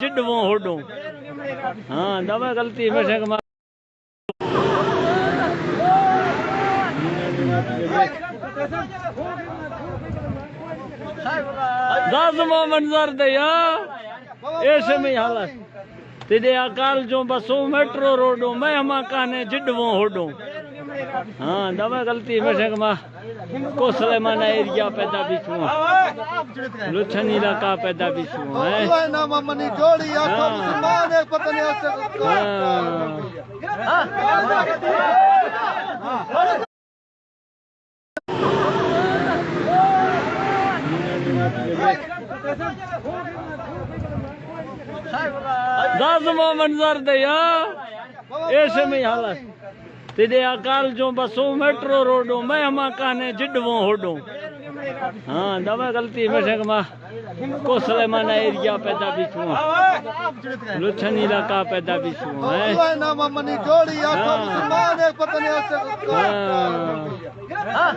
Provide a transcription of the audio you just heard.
چڈ ووں ہوڈوں۔ ہاں، دابا غلطی ہمیشہ کہ ما دازما منظر دے یا ایسے میں حالت۔ تیرے اکال جو بسوں میٹرو روڈوں، میں ہما کہنے جڈ ووں ہوڈوں۔ ہاں، دابا غلطی ہمیشہ کہ ما کو سلیمانہ ایریا پیدا بیچوں، لچھن علاقہ پیدا بیچوں، ہیں؟ اللہ نام منی جوڑی، آقا ہاں۔ مسلمان ہے، پتہ نہیں ایسے ہاں۔ دازما منظر دے یا ایسے میں حالت۔ تیرے اکال جو بسوں میٹرو روڈوں، میں ہما کہنے جڈ ووں ہوڈوں۔ ہاں، دابا غلطی ہمیشہ کہ ما کو سلیمانہ ایریا پیدا بیچوں، لچھن علاقہ پیدا بیچوں، ہیں؟ اللہ نام منی جوڑی، آقا ہاں۔ مسلمان ہے، پتہ نہیں ایسے ہاں۔